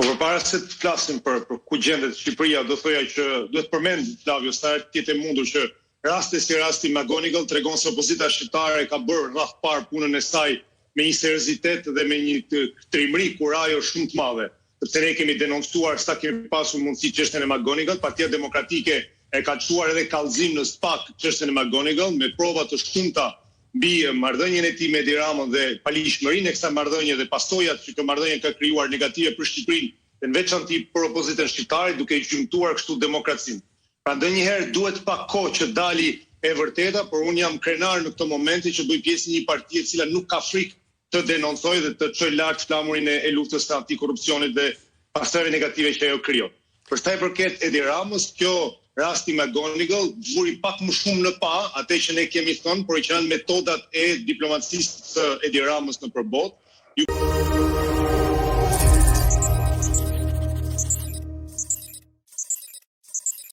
Po përpara se të flasim për për ku gjendet Shqipëria, do thoja që duhet përmend Flavio sa herë të jetë e mundur që raste si rasti McGonigal tregon se opozita shqiptare ka bërë radhë parë punën e saj me një seriozitet dhe me një trimëri, kurajo shumë të madhe. Sepse ne kemi denoncuar sa kemi pasur mundësi çështjen e McGonigal, Partia Demokratike e ka çuar edhe kallëzim në SPAK çështjen e McGonigal me prova të shumta mbi marrëdhënien e tij me Edi Ramën dhe paligjshmërinë e kësaj marrëdhënie dhe pasojat që kjo marrëdhënie ka krijuar negative për Shqipërinë dhe në veçanti për opozitën shqiptare duke gjymtuar kështu demokracinë. Pra ndonjëherë duhet pak kohë që dali e vërteta, por unë jam krenar në këto momente që bëj pjesë në një parti e cila nuk ka frikë të denoncojë dhe të çojë lart flamurin e, e luftës së antikorrupsionit dhe pasojave negative që ajo krijon. Për sa i përket Edi Ramës, kjo rasti McGonigal vuri pak më shumë në pah atë që ne kemi thënë, por që janë metodat e diplomacisë së Edi Ramës nëpër botë. Ju...